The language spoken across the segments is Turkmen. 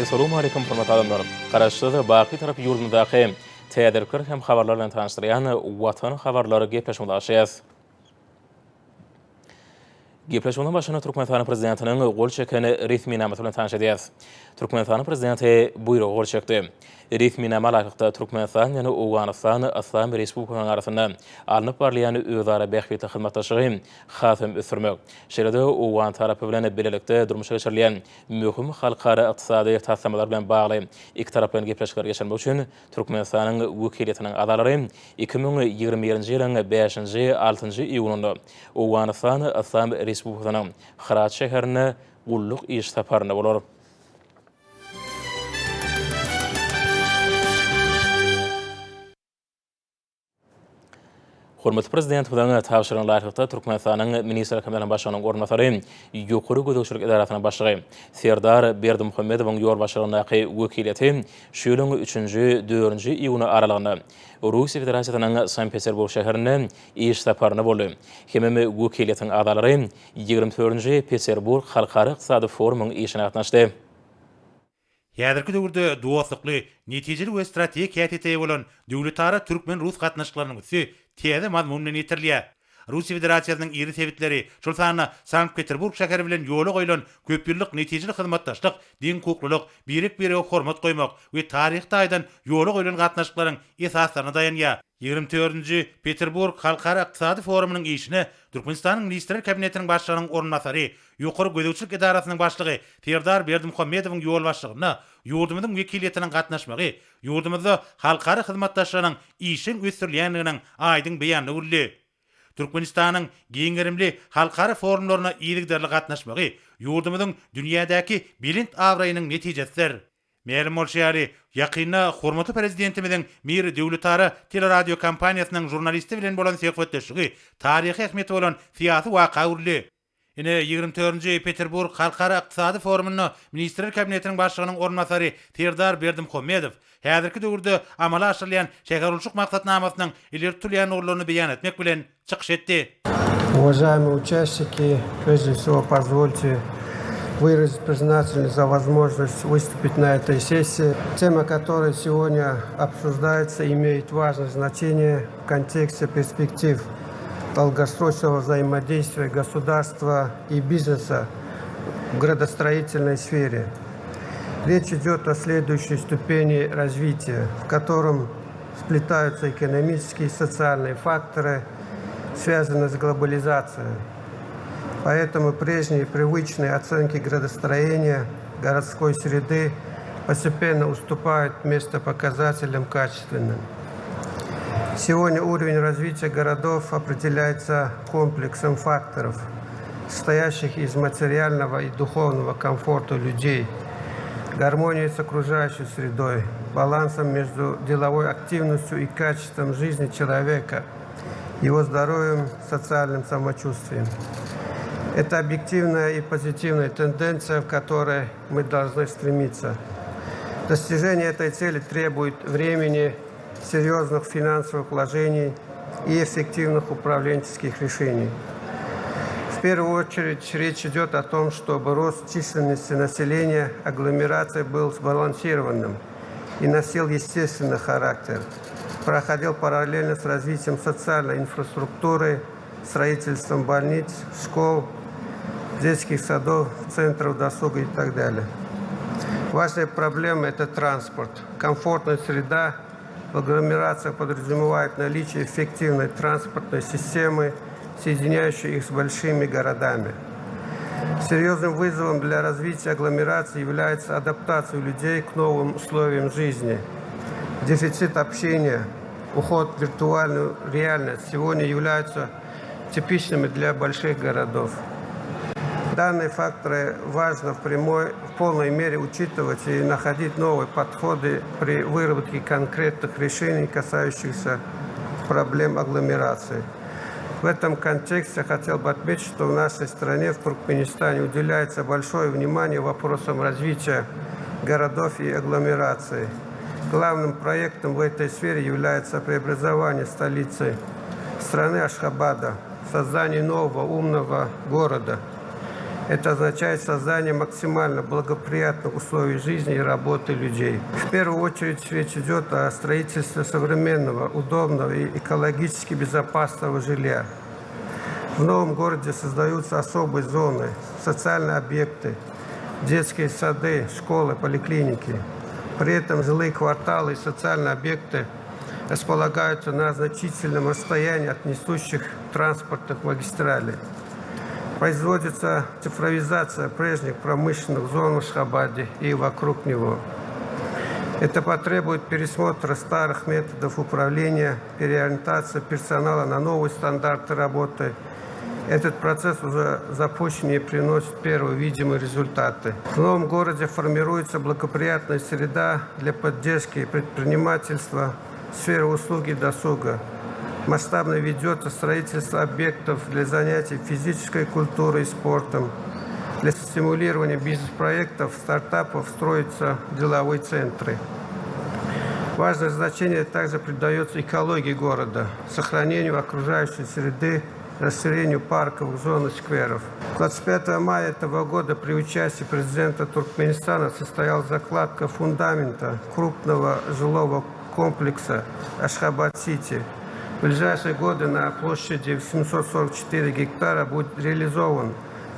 Essalawmaleýkum hormatly adamlar! Garaşsyz, baky Tarap ýurdumyzdaky täzelikler hem habarlar bilen tanyşdyrýan Watan habarlar gepleşigimizi açýas. Gepleşigimiziň başynda Türkmenistanyň Prezidentiniň gol çeken resminamasy bilen tanyş edýäris. Türkmenistanyň Prezidenti buýruga gol çekdi. Resminama laýyklykda, Türkmenistan bilen Owganystan Yslam Respublikasynyň arasynda alnyp barylýan özara bähbitli hyzmatdaşlygy has hem ösdürmek, şeýle-de owgan tarapy bilen bilelikde durmuşa geçirilýän möhüm halkara ykdysady taslamalar bilen bagly ikitaraplaýyn gepleşikleri geçirmek üçin Türkmenistanyň wekiliýetiniň agzalary 2021-nji ýylyň bäşinji, altynjy iýunynda Owganystan Yslam Respublikasynyň Hyrat şäherinde gulluk iş saparynda bolar. Hormatly Prezidentimiziň tabşyrygyna laýyklykda, Türkmenistanyň Ministrler Kabinetiniň Başlygynyň orunbasary, Ýokary gözegçilik edarasynyň başlygy Serdar Berdimuhamedowyň ýolbaşçylygyndaky wekiliýeti şu ýylyň üçünji, dördünji iýuny aralygynda Russiýa Federasiýasynyň Sankt-Peterburg şäherinde iş saparynda boldy. Hemem wekiliýetiň agzalary ýigrimi dördünji Peterburg halkara ykdysady forumyň işine gatnaşdy. Häzirki döwürde dostlukly, netijeli we strategik häsiýete eýe bolan döwletara türkmen-rus gatnaşyklarynyň üsti täze mazmun bilen ýetirilýär. Russiýa Federasiýasynyň iri sebitleri, şol sanda Sankt-Peterburg şäheri bilen ýola goýlan köpýyllyk netijeli hyzmatdaşlyk deňhukuklylyk, birek-birege hormat goýmak we taryhy taýdan ýola goýlan gatnaşyklaryň esaslaryna daýanýar. Ýigrimi dördünji Peterburg halkara ykdysady forumynyň işine Türkmenistanyň Ministrler Kabinetiniň Başlygynyň orunbasary, Ýokary gözegçilik edarasynyň başlygy Serdar Berdimuhamedowyň ýolbaşçylygynda ýurdumyzyň wekiliýetiniň gatnaşmagy ýurdumyzda halkara hyzmatdaşlygynyň işjeň ösdürilýändiginiň aýdyň beýanyna öwrüldi. Türkmenistanyň giň gerimli halkara forumlaryna yzygiderli gatnaşmagy ýurdumyzyň dünýädäki belent abraýynyň netijesidir. Mälim bolşy ýaly, ýakynda hormatly Prezidentimiziň Mir döwletara teleradiokompaniýasynyň žurnalisti bilen bolan söhbetdeşligi taryhy ähmiýeti bolan syýasy waka öwrüldi. Ine, ýigrimi dördünji Peterburg halkara ykdysady forumynda Ministrler Kabinetiniň Başlygynyň orunbasary Serdar Berdimuhamedow häzirki döwürde amala aşyrylýan şähergurluşyk maksatnamasynyň ileri tutulýan ugurlaryny beýan etmek bilen çykyş etdi. Уважаемые участники, прежде всего позвольте выразить признательность за возможность выступить на этой сессии. Тема, которая сегодня обсуждается, имеет важное значение в контексте перспектив долгосрочного взаимодействия государства и бизнеса в градостроительной сфере. Речь идет о следующей ступени развития, в котором сплетаются экономические и социальные факторы, связанные с глобализацией. Поэтому прежние привычные оценки градостроения, городской среды постепенно уступают место показателям качественным. Сегодня уровень развития городов определяется комплексом факторов, состоящих из материального и духовного комфорта людей, гармонии с окружающей средой, балансом между деловой активностью и качеством жизни человека, его здоровьем, социальным самочувствием. Это объективная и позитивная тенденция, в которой мы должны стремиться. Достижение этой цели требует времени, серьезных финансовых вложений и эффективных управленческих решений. В первую очередь речь идет о том, чтобы рост численности населения агломерации был сбалансированным и носил естественный характер, проходил параллельно с развитием социальной инфраструктуры, строительством больниц, школ, детских садов, центров досуга и так далее. Важная проблема – это транспорт. Комфортная среда в агломерациях подразумевает наличие эффективной транспортной системы, соединяющей их с большими городами. Серьезным вызовом для развития агломерации является адаптация людей к новым условиям жизни. Дефицит общения, уход в виртуальную реальность сегодня являются типичными для больших городов. Данные факторы важно в, прямой, в полной мере учитывать и находить новые подходы при выработке конкретных решений, касающихся проблем агломерации. В этом контексте хотел бы отметить, что в нашей стране, в Туркменистане, уделяется большое внимание вопросам развития городов и агломераций. Главным проектом в этой сфере является преобразование столицы страны Ашхабада, создание нового умного города. Это означает создание максимально благоприятных условий жизни и работы людей. В первую очередь речь идет о строительстве современного, удобного и экологически безопасного жилья. В новом городе создаются особые зоны, социальные объекты, детские сады, школы, поликлиники. При этом жилые кварталы и социальные объекты располагаются на значительном расстоянии от несущих транспортных магистралей. Производится цифровизация прежних промышленных зон в Ашхабаде и вокруг него. Это потребует пересмотра старых методов управления, переориентации персонала на новые стандарты работы. Этот процесс уже запущен и приносит первые видимые результаты. В новом городе формируется благоприятная среда для поддержки предпринимательства, сферы услуги и досуга. Масштабно ведется строительство объектов для занятий физической культурой и спортом. Для стимулирования бизнес-проектов, стартапов строятся деловые центры. Важное значение также придается экологии города, сохранению окружающей среды, расширению парковых зон и скверов. 25 мая этого года при участии президента Туркменистана состоялась закладка фундамента крупного жилого комплекса Ашхабад-Сити. В ближайшие годы на площади 744 гектара будет реализован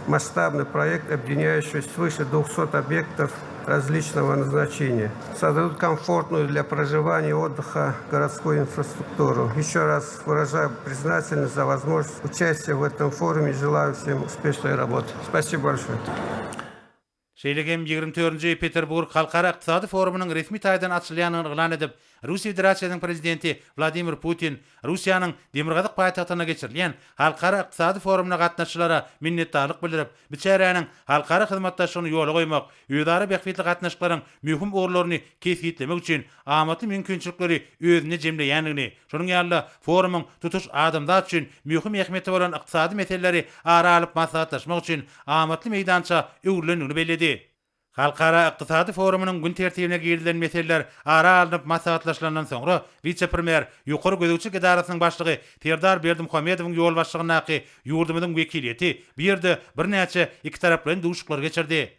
масштабный проект, объединяющий свыше 200 объектов различного назначения. Создадут комфортную для проживания и отдыха городскую инфраструктуру. Еще раз выражаю признательность за возможность участия в этом форуме и желаю всем успешной работы. Спасибо большое. Şeýle hem 24-nji Peterburg halkara ykdysady forumynyň resmi taýdan açylýandygyny yglan edip, Russiýa Federasiýasynyň Prezidenti Wladimir Putin Russiýanyň demirgazyk paýtagtynda geçirilýän halkara ykdysady forumyna gatnaşyjylara minnetdarlyk bildirip, bu çäräniň halkara hyzmatdaşlygyny ýola goýmak, özara bähbitli gatnaşyklaryň möhüm ugurlaryny kesgitlemek üçin amatly mümkinçilikleri özünde jemleýändigini, şonuň ýaly-da forumyň tutuş adamzat üçin möhüm ähmiýeti bolan ykdysady meseleleri ara alyp maslahatlaşmak üçin amatly meýdança öwrülendigini belledi. Halkara ykdysady forumynyň gün tertibine girizilen meseleler ara alnyp maslahatlaşylandan soňra, wise-premýer, Ýokary gözegçilik edarasynyň başlygy Serdar Berdimuhamedowyň ýolbaşçylygyndaky ýurdumyzyň wekiliýeti bu ýerde birnäçe ikitaraplaýyn duşuşyklary geçirdi.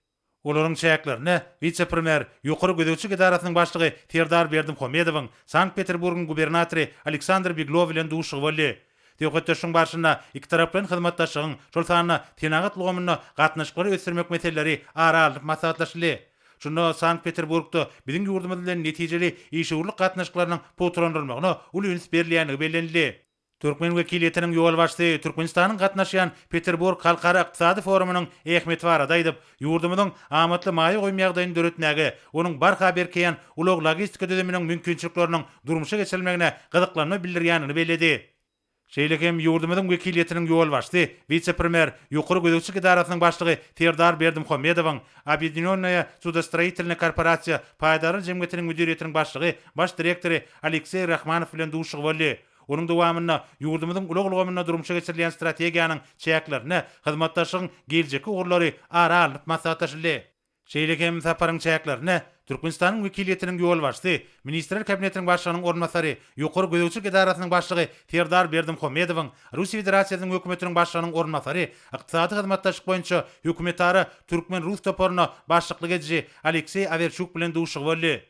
Olaryň çäklerinde wise-premýer, Ýokary gözegçilik edarasynyň başlygy Serdar Berdimuhamedowyň Sankt-Peterburgyň gubernatory Aleksandr Beglow bilen duşuşygy boldy. Söhbetdeşligiň barşynda ikitaraplaýyn hyzmatdaşlygyň, şol sanda senagat ulgamynda gatnaşyklary ösdürmek meseleleri ara alnyp maslahatlaşyldy. Şunda Sankt-Peterburgda biziň ýurdumyz bilen netijeli işewürlik gatnaşyklarynyň pugtalandyrylmagyna uly üns berilýändigi bellenildi. Türkmen wekiliýetiniň ýolbaşçysy Türkmenistanyň gatnaşýan Peterburg halkara ykdysady forumynyň ähmiýeti barada aýdyp, ýurdumyzyň amatly maýa goýum ýagdaýyny döretmäge, onuň barha berkeýän ulag-logistika düzüminiň mümkinçilikleriniň durmuşa geçirilmegine gyzyklanma bildirýändigini belledi. Şeýle hem ýurdumyzyň wekiliýetiniň ýolbaşçysy, wise-premýer, Ýokary gözegçilik edarasynyň başlygy Serdar Berdimuhamedowyň Obýedinýonnaýa sudostroitelnaýa korporasiýa paýdarlar jemgyýetiniň müdiriýetiniň başlygy, baş direktory Alekseý Rahmanow bilen duşuşygy boldy. Onuň dowamynda ýurdumyzyň ulag ulgamynda durmuşa geçirilýän strategiýanyň çäklerinde hyzmatdaşlygyň geljekki ugurlary ara alnyp maslahatlaşyldy. Şeýle hem saparyň çäklerinde Türkmenistanyň wekiliýetiniň ýolbaşçysy, Ministrler Kabinetiniň Başlygynyň orunbasary, Ýokary gözegçilik edarasynyň başlygy Serdar Berdimuhamedowyň Russiýa Federasiýasynyň Hökümetiniň Başlygynyň orunbasary, Ykdysady hyzmatdaşlyk boýunça hökümetara türkmen-rus toparyna başlyklyk ediji Alekseý Awerçuk bilen duşuşygy boldy.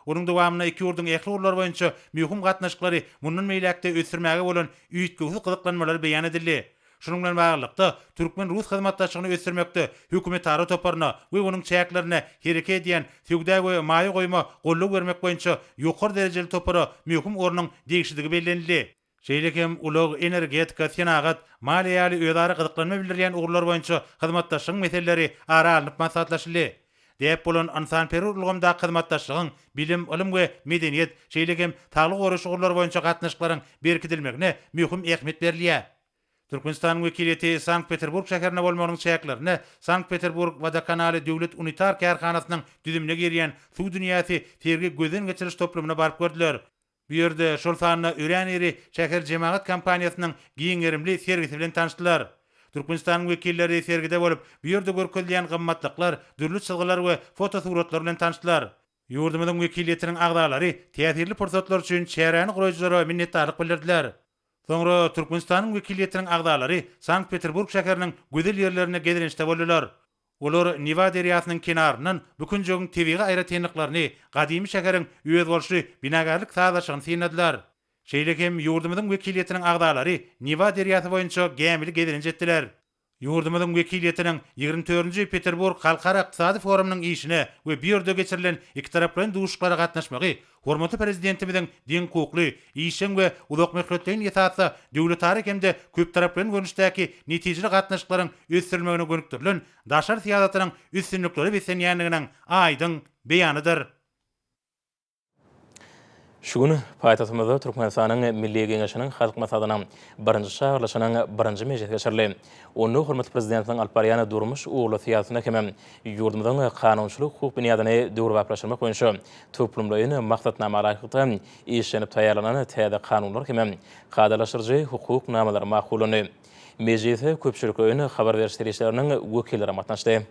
Onuň dowamynda iki ýurduň ähli ugurlar boýunça möhüm gatnaşyklary mundan beýläk-de ösdürmäge bolan üýtgewsiz gyzyklanmalary beýan edildi. Şunuň bilen baglylykda, türkmen-rus hyzmatdaşlygyny ösdürmekde hökümetara toparyna we onuň çäklerinde hereket edýän söwda we maýa goýuma goldaw bermek boýunça ýokary derejeli topara möhüm ornuň degişlidigi bellenildi. Şeýle hem ulag, energetika, senagat, maliýe ýaly özara gyzyklanma bildirýän ugurlar boýunça hyzmatdaşlygyň meseleleri ara alnyp maslahatlaşyldy. Däp bolan ynsanperwer ulgamdaky hyzmatdaşlygyň bilim, ylym we medeniýet, şeýle hem saglygy goraýyş ugurlary boýunça gatnaşyklaryň berkidilmegine möhüm ähmiýet berilýär. Türkmenistanyň wekiliýeti Sankt-Peterburg şäherinde bolmagynyň çäklerinde Sankt-Peterburg Wodokanaly döwlet unitar kärhanasynyň düzümine girýän Suw dünýäsi sergi gözden geçiriş toplumyna baryp gördüler. Bu ýerde şol sanda örän iri şäher jemagat kompaniýasynyň giň gerimli sergisi bilen tanyşdylar. Türkmenistanyň wekilleri sergide bolup, bu ýerde görkezilýän gymmatlyklar, dürli çyzgylar we fotosuratlar bilen tanyşdylar. Ýurdumyzyň wekiliýetiniň agzalary täsirli pursatlar üçin çäräni guraýjylara minnetdarlyk bildirdiler. Soňra Türkmenistanyň wekiliýetiniň agzalary Sankt-Peterburg şäheriniň gözel ýerlerinde gezelençde boldular. Olar Newa derýasynyň kenaryndan bu künjegiň tebigy aýratynlyklaryny, gadymy şäheriň özboluşly binagärlik sazlaşygyny synladylar. Şeýle hem ýurdumyzyň wekiliýetiniň agzalary Newa derýasy boýunça gämili gezelenç etdiler. Ýurdumyzyň wekiliýetiniň ýigrimi dördünji Peterburg halkara ykdysady forumynyň işine we bu ýerde geçirilen ikitaraplaýyn duşuşyklara gatnaşmagy hormatly Prezidentimiziň deňhukukly, işjeň we uzakmöhletleýin esasda döwletara hem-de köptaraplaýyn görnüşdäki netijeli gatnaşyklaryň ösdürilmegine gönükdirilen daşary syýasatynyň üstünliklere beslenýändiginiň aýdyň beýanydyr. Şu gün paýtagtymyzda Türkmenistanyň Milli Geňeşiniň Halk Maslahatynyň birinji çagyrylyşynyň birinji mejlisi geçirildi. Onda hormatly Prezidentimiziň alyp barýan durmuş ugurly syýasatyna hem ýurdumyzyň kanunçylyk-hukuk binýadyny döwrebaplaşdyrmak boýunça toplumlaýyn maksatnama laýyklykda işlenip taýýarlanan täze kanunlar hem kadalaşdyryjy hukuk namalary makullandy. Mejlise köpçülikleýin habar beriş serişdeleriniň wekilleri gatnaşdy.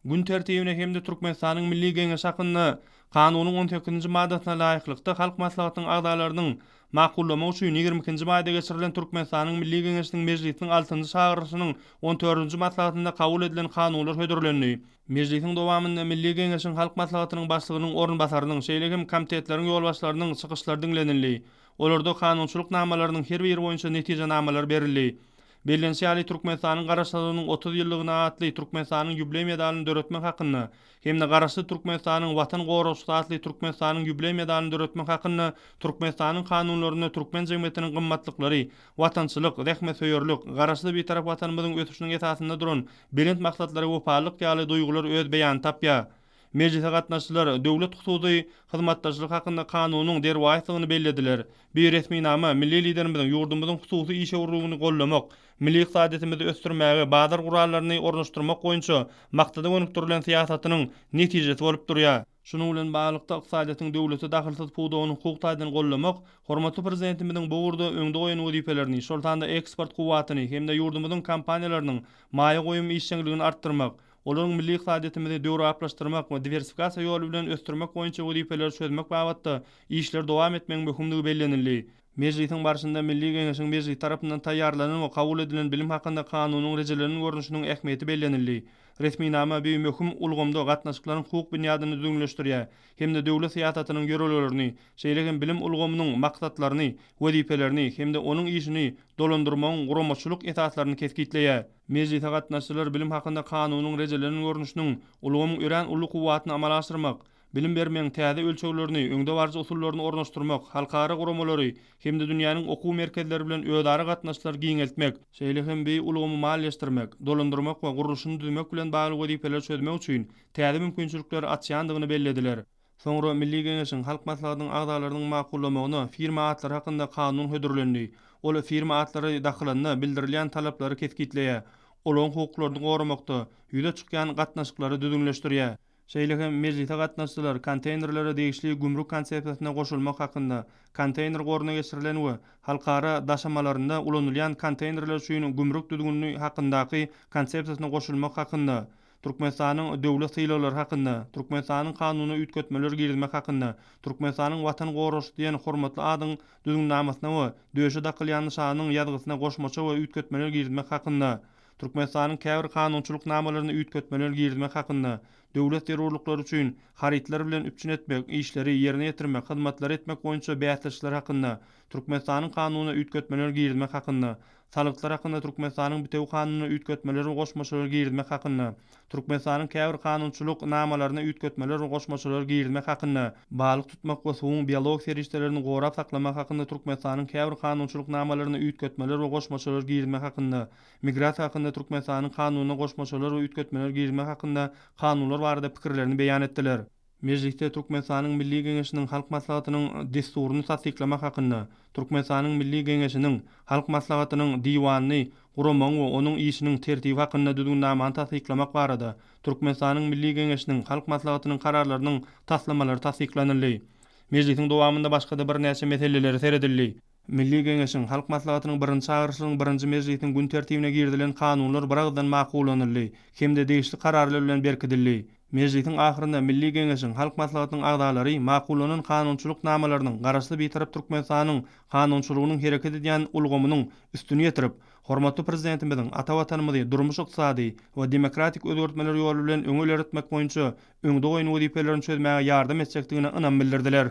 Gün tertibine hem-de Türkmenistanyň Milli Geňeşi hakynda Kanunyň on sekizinji maddasyna laýyklykda Halk Maslahatynyň agzalarynyň makullamagy üçin ýigrimi ikinji maýda geçirilen Türkmenistanyň Milli Geňeşiniň Mejlisiniň altynjy çagyryşynyň on dördünji maslahatynda kabul edilen kanunlar hödürlendi. Mejlisiň dowamynda Milli Geňeşiň Halk Maslahatynyň Başlygynyň orunbasarynyň, şeýle hem komitetleriň ýolbaşçylarynyň çykyşlary diňlenildi. Olarda kanunçylyk namalarynyň her biri boýunça netijenamalar berildi. Bellenişi ýaly, Türkmenistanyň Garaşsyzlygynyň 30 ýyllygyna atly Türkmenistanyň ýubileý medalyny döretmek hakynda hem-de Garaşsyz Türkmenistanyň Watan goragçysy atly Türkmenistanyň ýubileý medalyny döretmek hakynda Türkmenistanyň Kanunlarynda türkmen jemgyýetiniň gymmatlyklary, watançylyk, zähmetsöýerlik, Garaşsyz Bitarap Watanymyzyň ösüşiniň esasynda duran belent maksatlara wepalylyk ýaly duýgular öz beýanyny tapýar. Mejlise gatnaşyjylar döwlet-hususy hyzmatdaşlyk hakynda Kanunyň derwaýyslygyny bellediler. Bu resminama milli Liderimiziň ýurdumyzyň hususy işewürligini goldamak, milli ykdysadyýetimizi ösdürmäge bazar gurallaryny ornaşdyrmak boýunça maksada gönükdirilen syýasatynyň netijesi bolup durýar. Şunuň bilen baglylykda, ykdysadyýetiň döwlete dahylsyz pudagyny hukuk taýdan goldamak hormatly Prezidentimiziň bu ugurda öňde goýan wezipelerini, şol sanda eksport kuwwatyny hem-de ýurdumyzyň kompaniýalarynyň maýa goýum işjeňligini artdyrmak, olaryň milli ykdysadyýetimizi döwrebaplaşdyrmak we diwersifikasiýa ýoly bilen ösdürmek boýunça wezipeleri çözmek babatda işleri dowam etmegiň möhümdigi bellenildi. Mejlisiň barşynda Milli Geňeşiň Mejlisi tarapyndan taýýarlanan we kabul edilen Bilim hakynda Kanunyň rejelenen görnüşiniň ähmiýeti bellenildi. Resminama bu möhüm ulgamda gatnaşyklaryň hukuk binýadyny düzgünleşdirýär hem-de döwlet syýasatynyň ýörelgelerini, şeýle hem bilim ulgamynyň maksatlaryny, wezipelerini hem-de onuň işini dolandyrmagyň guramaçylyk esaslaryny kesgitleýär. Mejlise gatnaşyjylar Bilim hakynda Kanunyň rejelenen görnüşiniň ulgamyň örän uly kuwwatyny amala aşyrmak, bilim bermegiň täze ölçeglerini, öňdebaryjy usullaryny ornaşdyrmak, halkara guramalary hem-de dünýäniň okuw merkezleri bilen özara gatnaşyklary giňeltmek, şeýle hem bu ulgamy maliýeleşdirmek, dolandyrmak we gurluşyny düzmek bilen bagly wezipeleri çözmek üçin täze mümkinçilikleri açýandygyny bellediler. Soňra Milli Geňeşiň Halk Maslahatynyň agzalarynyň makullamagyna firma atlary hakynda kanun hödürlendi. Ol firma atlary dakylanda bildirilýän talaplary kesgitleýär, olaryň hukuklaryny goramakda ýüze çykýan gatnaşyklary düzgünleşdirýär. Şeýle hem mejlise gatnaşyjylar konteýnerlere degişli gümrük konsepsiýasyna goşulmak hakynda, konteýner goruna geçirilen we halkara daşamalarynda ulanylýan konteýnerler üçin gümrük düzgünini hakyndaky konsepsiýasyna goşulmak hakynda, Türkmenistanyň döwlet sylaglary hakynda, Türkmenistanyň Kanunyna üýtgetmeler girizmek hakynda, Türkmenistanyň Watan goragçysy diýen hormatly adyň Düzgünnamasyna we döşe dakylýan nyşanyň ýazgysyna goşmaça we üýtgetmeler girizmek hakynda, Türkmenistanyň käbir kanunçylyk namalaryna üýtgetmeler girizmek hakynda, Döwlet zerurlyklary üçin harytlar bilen üpjün etmek, işleri ýerine ýetirmek, hyzmatlary etmek boýunça bäsleşikler hakynda, Türkmenistanyň Kanunyna üýtgetmeler girizmek hakynda, Salgytlar hakynda Türkmenistanyň Bitewi Kanunyna üýtgetmeler we goşmaçalar girizmek hakynda, Türkmenistanyň käbir kanunçylyk namalaryna üýtgetmeler we goşmaçalar girizmek hakynda, Balyk tutmak we suwuň biologik serişdelerini gorap saklamak hakynda Türkmenistanyň käbir kanunçylyk namalaryna üýtgetmeler we goşmaçalar girizmek hakynda, Migrasiýa hakynda Türkmenistanyň Kanunyna goşmaçalar we üýtgetmeler girizmek hakynda Kanunlar barada pikirlerini beýan etdiler. Mejlisde Türkmenistanyň Milli Geňeşiniň Halk Maslahatynyň Dessuryny tassyklamak hakynda, Türkmenistanyň Milli Geňeşiniň Halk Maslahatynyň Diwanyny guramagyň we onuň işiniň tertibi hakynda Düzgünnamany tassyklamak barada Türkmenistanyň Milli Geňeşiniň Halk Maslahatynyň Kararlarynyň taslamalary tassyklanyldy. Mejlisiň dowamynda başga-da birnäçe meselelere seredildi. Milli Geňeşiň Halk Maslahatynyň birinji çagyryşynyň birinji mejlisiniň gün tertibine girizilen kanunlar biragyzdan makullanyldy hem-de degişli kararlar bilen berkidildi. Mejlisiň ahyrynda Milli Geňeşiň Halk Maslahatynyň agzalary makullanan kanunçylyk namalarynyň Garaşsyz Bitarap Türkmenistanyň kanunçylygynyň hereket edýän ulgamynyň üstüni ýetirip, hormatly Prezidentimiziň ata Watanymyzy durmuş-ykdysady we demokratik özgertmeler ýoly bilen öňe ilerletmek boýunça öňde goýan wezipelerini çözmäge ýardam etjekdigine ynam bildirdiler.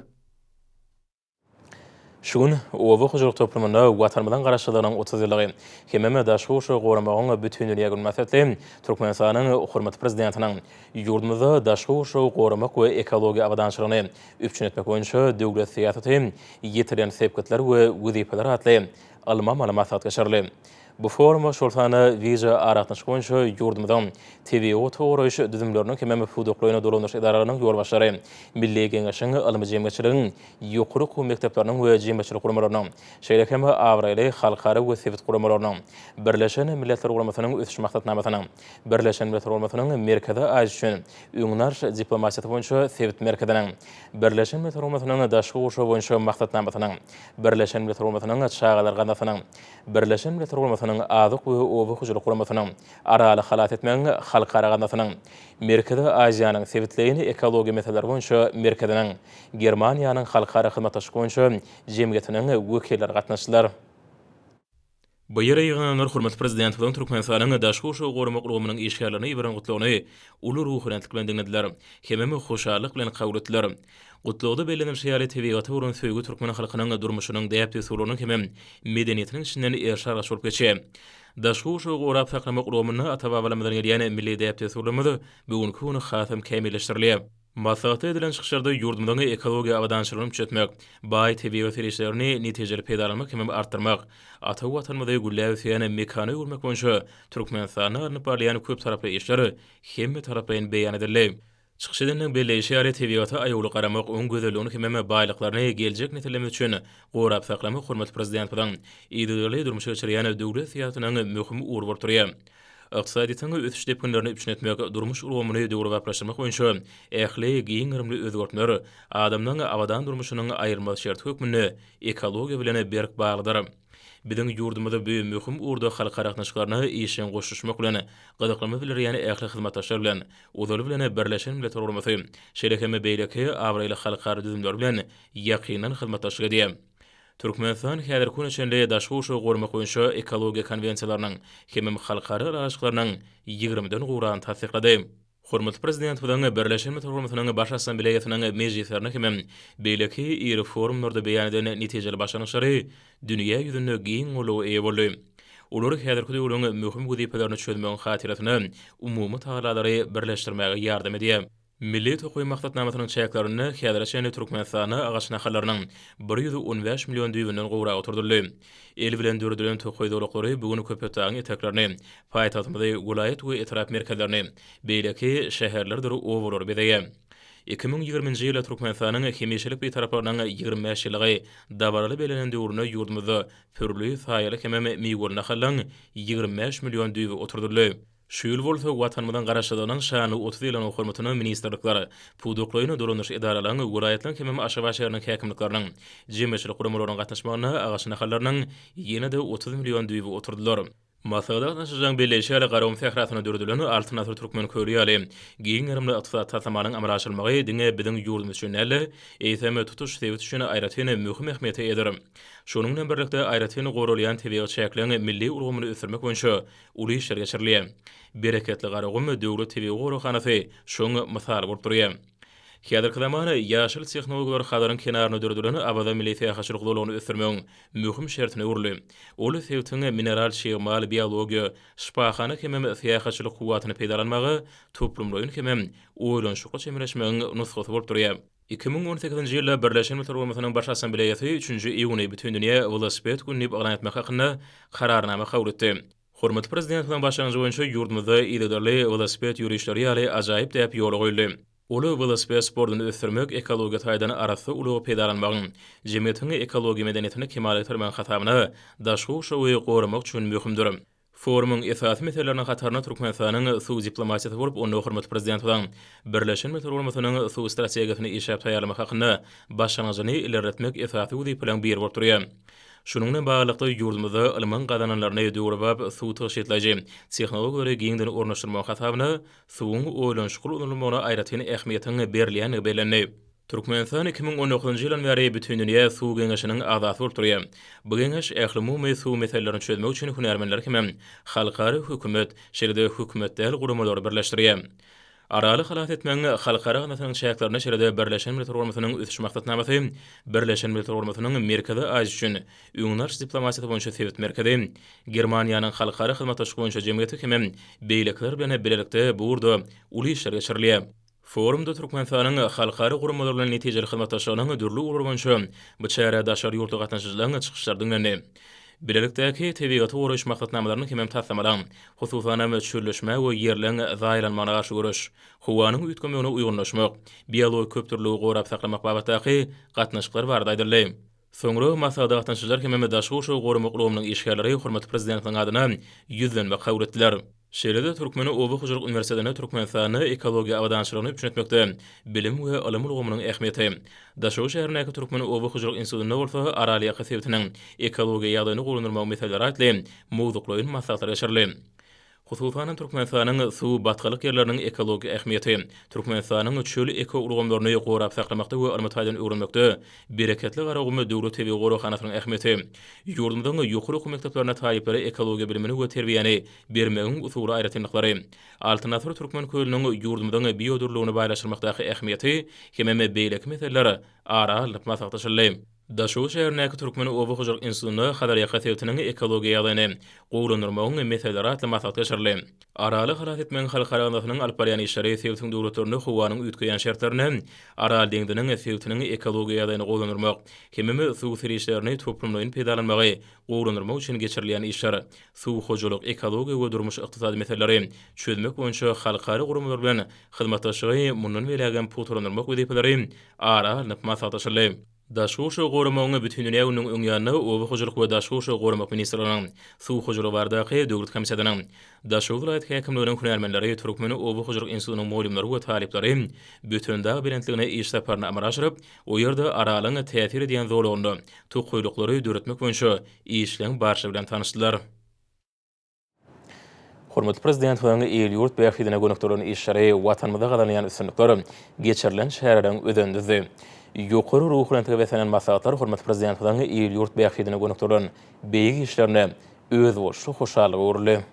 Şu gün oba hojalyk toplumynda Watanymyzyň Garaşsyzlygynyň 30 ýyllygy hemem daşky gurşawy goramagyň Bütindünýä güni mynasybetli Türkmenistanyň hormatly Prezidentiniň ýurdumyzda daşky gurşawy goramak we ekologiýa abadançylygyny üpjün etmek boýunça döwlet syýasaty, ýetilen sepgitler we wezipeler atly ylmy-amaly maslahat geçirildi. Bu foruma, şol sanda wideo aragatnaşyk boýunça ýurdumyzyň tebigaty goraýyş düzümleriniň hemem pudaklaýyn dolandyryş edaralarynyň ýolbaşçylary, Milli Geňeşiň, ylmy jemgyýetçiligiň, ýokary okuw mekdepleriniň we jemgyýetçilik guramalarynyň, şeýle hem abraýly halkara we sebit guramalarynyň, Birleşen Milletler Guramasynyň Ösüş Maksatnamasynyň, Birleşen Milletler Guramasynyň Merkezi Aziýa üçin öňüni alyş diplomatiýasy boýunça sebit merkeziniň, Birleşen Milletler Guramasynyň Daşky gurşaw boýunça maksatnamasynyň, Birleşen Milletler Guramasynyň Çagalar gaznasynyň, Birleşen Milletler Guramasynyň Azyk we oba hojalyk guramasynyň, Araly halas etmegiň halkara gaznasynyň, Merkezi Aziýanyň sebitleýin ekologiýa meseleleri boýunça merkeziniň, Germaniýanyň halkara hyzmatdaşlyk boýunça jemgyýetiniň wekilleri gatnaşdylar. Bu ýere ýygnananlar hormatly Prezidentimiziň Türkmenistanyň daşky gurşawy goramak ulgamynyň işgärlerine iberen gutlagyny uly ruhubelentlik bilen diňlediler hemem hoşallyk bilen kabul etdiler. Gutlagda bellenilişi ýaly, tebigata bolan söýgi türkmen halkynyň durmuşynyň däp-dessurlarynyň hemem medeniýetiniň içinden eriş-argaç bolup geçýär. Daşky gurşawy gorap saklamak ulgamynda ata-babalarymyzdan gelýän milli däp-dessurlarymyz bu günki gün hasam kämilleşdirilýär. Maslahatda edilen çykyşlarda ýurdumyzyň ekologiýa abadançylygyny üpjün etmek, baý tebigy serişdelerini netijeli peýdalanmak hemem artdyrmak, ata Watanymyzy gülläp ösýän mekana öwürmek boýunça Türkmenistanda alnyp barylýan köptaraply işler hemmetaraplaýyn beýan edildi. Çykyş edenleriň belleýşi ýaly, tebigata aýawly garamak, onuň gözelligini hemem baýlyklaryny geljek nesillerimiz üçin gorap saklamak hormatly Prezidentimiziň yzygiderli durmuşa geçirýän döwlet syýasatynyň möhüm ugry bolup durýar. Ykdysadyýetiň ösüş depginlerini üpjün etmek, durmuş ulgamyny döwrebaplaşdyrmak boýunça ähli giň gerimli özgertmeler adamlaryň abadan durmuşynyň aýrylmaz şerti hökmünde ekologiýa bilen berk baglydyr. Biziň ýurdumyz bu möhüm ugurda halkara gatnaşyklaryna işjeň goşulyşmak bilen, gyzyklanma bildirýän ähli hyzmatdaşlar bilen, ozaly bilen Birleşen Milletler Guramasy, şeýle hem beýleki abraýly halkara düzümleri bilen ýakyndan hyzmatdaşlyk edýär. Türkmenistan häzirki güne çenli daşky gurşawy goramak boýunça ekologiýa konwensiýalarynyň hemem halkara ylalaşyklarynyň ýigrimiden gowragyny tassyklady. Hormatly Prezidentimiziň Birleşen Milletler Guramasynyň Baş Assambleýasynyň mejlislerinde hemem beýleki iri forumlarda beýan eden netijeli başlangyçlary dünýä ýüzünde giň goldawa eýe boldy. Olar häzirki döwrüň möhüm wezipelerini çözmegiň hatyrasyna umumy tagallalary birleşdirmäge ýardam edýär. Milli tokaý maksatnamasynyň çäklerinde häzire çenli Türkmenistanda agaç nahallarynyň 115 million düýbünden gowragy oturdyldy. El bilen döredilen tokaý zolaklary bu gün Köpetdagyň eteklerini, paýtagtymyzy, welaýat we etrap merkezlerini, beýleki şäherlerdir obalary bezeýär. 2020-nji ýylda Türkmenistanyň hemişelik Bitaraplygynyň 25 ýyllygy dabaraly bellenen döwründe ýurdumyzda pürli, saýaly hemem miweli nahallaryň 25 million düýbi oturdyldy. Şu ýyl bolsa Watanymyzyň Garaşsyzlygynyň şanly 30 ýyllygynyň hormatyna ministrlikler, pudaklaýyn dolandyryş edaralaryň, welaýatlaryň hemem Aşgabat şäheriniň häkimlikleriniň, jemgyýetçilik guramalarynyň gatnaşmagynda agaç nahallarynyň ýene-de 30 million düýbi oturdylar. Maslahata gatnaşyjylaryň belleýşi ýaly, Garagum sährasynda döredilen Altyn asyr türkmen köli ýaly giň gerimli ykdysady taslamanyň amala aşyrylmagy diňe biziň ýurdumyz üçin däl-de, eýsem, tutuş sebit üçin aýratyn möhüm ähmiýete eýedir. Şonuň bilen birlikde, aýratyn goralýan tebigy çäkleriň milli ulgamyny ösdürmek boýunça uly işler geçirilýär. Bereketli Garagum döwlet tebigy goraghanasy şoň mysaly bolup durýar. Häzirki zaman ýaşyl tehnologiýalar Hazaryň kenarynda döredilen Awaza milli syýahatçylyk zolagyny ösdürmegiň möhüm şertine öwrüldi. Ol sebitiň mineral çig mal, biologiýa, şypahana hemem syýahatçylyk kuwwatyny peýdalanmaga toplumlaýyn hemem oýlanyşykly çemeleşmegiň nusgasy bolup durýar. 2018-nji ýylda Birleşen Milletler Guramasynyň Baş Assambleýasy üçünji iýuny Bütindünýä welosiped güni diýip yglan etmek hakynda Kararnama kabul etdi. Hormatly Prezidentimiziň başlangyjy boýunça ýurdumyzda yzygiderli welosiped ýörişleri ýaly ajaýyp däp ýola goýuldy. Ol welosiped sportuny ösdürmek, ekologiýa taýdan arassa ulagy peýdalanmagyň, jemgyýetiň ekologiýa medeniýetini kemala getirmegiň hasabyna daşky gurşawy goramak üçin möhümdir. Forumyň esasy meseleleriniň hatarynda Türkmenistanyň suw diplomatiýasy bolup, onda hormatly Prezidentimiziň Birleşen Milletler Guramasynyň suw strategiýasyny işläp taýýarlamak hakynda başlangyjyny ilerletmek esasy wezipeleriň biri bolup durýar. Şunuň bilen baglylykda, ýurdumyzda ylmyň gazananlaryny döwrebap suw tygşytlaýjy tehnologiýalary giňden ornaşdyrmagyň hasabyna suwuň oýlanyşykly ulanylmagyna aýratyn ähmiýetiň berilýändigi bellendi. Türkmenistan 2019-njy ýyldan bäri Bütindünýä suw geňeşiniň agzasy bolup durýar. Bu geňeş ählumumy suw meselelerini çözmek üçin hünärmenleri hemem halkara hökümet, şeýle-de hökümet däl guramalary birleşdirýär. Araly halas etmegiň halkara gaznasynyň çäklerinde şeýle-de Birleşen Milletler Guramasynyň Ösüş Maksatnamasy, Birleşen Milletler Guramasynyň Merkezi Aziýa üçin öňüni alyş diplomatiýasy boýunça sebit merkezi, Germaniýanyň Halkara hyzmatdaşlyk boýunça jemgyýeti hemem beýlekiler bilen bilelikde bu ugurda uly işler geçirilýär. Forumda Türkmenistanyň halkara guramalar bilen netijeli hyzmatdaşlygynyň dürli ugurlary boýunça bu çärä daşary ýurtly gatnaşyjylaryň çykyşlary diňlendi. Bilelikdäki tebigaty goraýyş maksatnamalarynyň hemem taslamalaryň, hususanam çölleşmä we ýerleň zaýalanmagyna garşy göreş, howanyň üýtgemegine uýgunlaşmak, biologik köpdürlüligi gorap saklamak babatdaky gatnaşyklar barada aýdyldy. Soňra maslahata gatnaşyjylar hemem daşky gurşawy goramak ulgamynyň işgärleri hormatly Prezidentimiziň adyna ýüzlenme kabul etdiler. Şeýle-de Türkmen oba hojalyk uniwersitetinde Türkmenistanda ekologiýa abadançylygyny üpjün etmekde bilim we ylym ulgamynyň ähmiýeti, Daşoguz şäherindäki Türkmen oba hojalyk institutynda bolsa Aralýaka sebitiniň ekologiýa ýagdaýyny gowulandyrmagyň meseleleri atly mowzuklaýyn maslahatlar geçirildi. Hususan hem, Türkmenistanyň suw batgalyk ýerleriniň ekologik ähmiýeti, Türkmenistanyň çöl ekoulgamlaryny gorap saklamakda we ylmy taýdan öwrenmekde Bereketli Garagum döwlet tebigy goraghanasynyň ähmiýeti, ýurdumyzyň ýokary okuw mekdeplerinde talyplara ekologiýa bilimini we terbiýäni bermegiň usuly aýratynlyklary, Altyn asyr Türkmen kölüniň ýurdumyzyň biodürlüligini baýlaşdyrmakdaky ähmiýeti hemem beýleki meseleler ara alnyp maslahatlaşyldy. Daşoguz şäherindäki Türkmen oba hojalyk institutynda Hazarýaka sebitiniň ekologiýa ýagdaýyny gowulandyrmagyň meseleleri atly maslahat geçirildi. Araly halas etmegiň halkara gaznasynyň alyp barýan işleri sebitiň döwletlerinde howanyň üýtgeýän şertlerinde Aral deňziniň sebitiniň ekologiýa ýagdaýyny gowulandyrmak hemem suw serişdelerini toplumlaýyn peýdalanmagy gowulandyrmak üçin geçirilýän işler, suw hojalyk, ekologiýa we durmuş-ykdysady meseleleri çözmek boýunça halkara guramalar bilen hyzmatdaşlygy mundan beýlägem pugtalandyrmak wezipeleri ara alnyp maslahatlaşyldy. Daşky gurşawy goramagyň Bütindünýä gününiň öň ýanynda Oba hojalyk we daşky gurşawy goramak ministrliginiň Suw hojalygy baradaky döwlet komitetiniň, Daşoguz welaýat häkimliginiň hünärmenleri, Türkmen oba hojalyk institutynyň mugallymlary we talyplary Bötendag belentligine iş saparyny amala aşyryp, o ýerde Aralyň täsir edýän zolagynda tokaýlyklary döretmek boýunça işleň barşy bilen tanyşdylar. Hormatly Prezidentimiziň il-ýurt bähbidine gönükdirilen işleri, Watanymyzda gazanylýan üstünlikler geçirilen çäreleriň özenini düzdi. Ýokary ruhubelentlige beslenen maslahatlar hormatly Prezidentimiziň il-ýurt bähbidine gönükdirilen beýik işlerine özboluşly hoşallyga öwrüldi.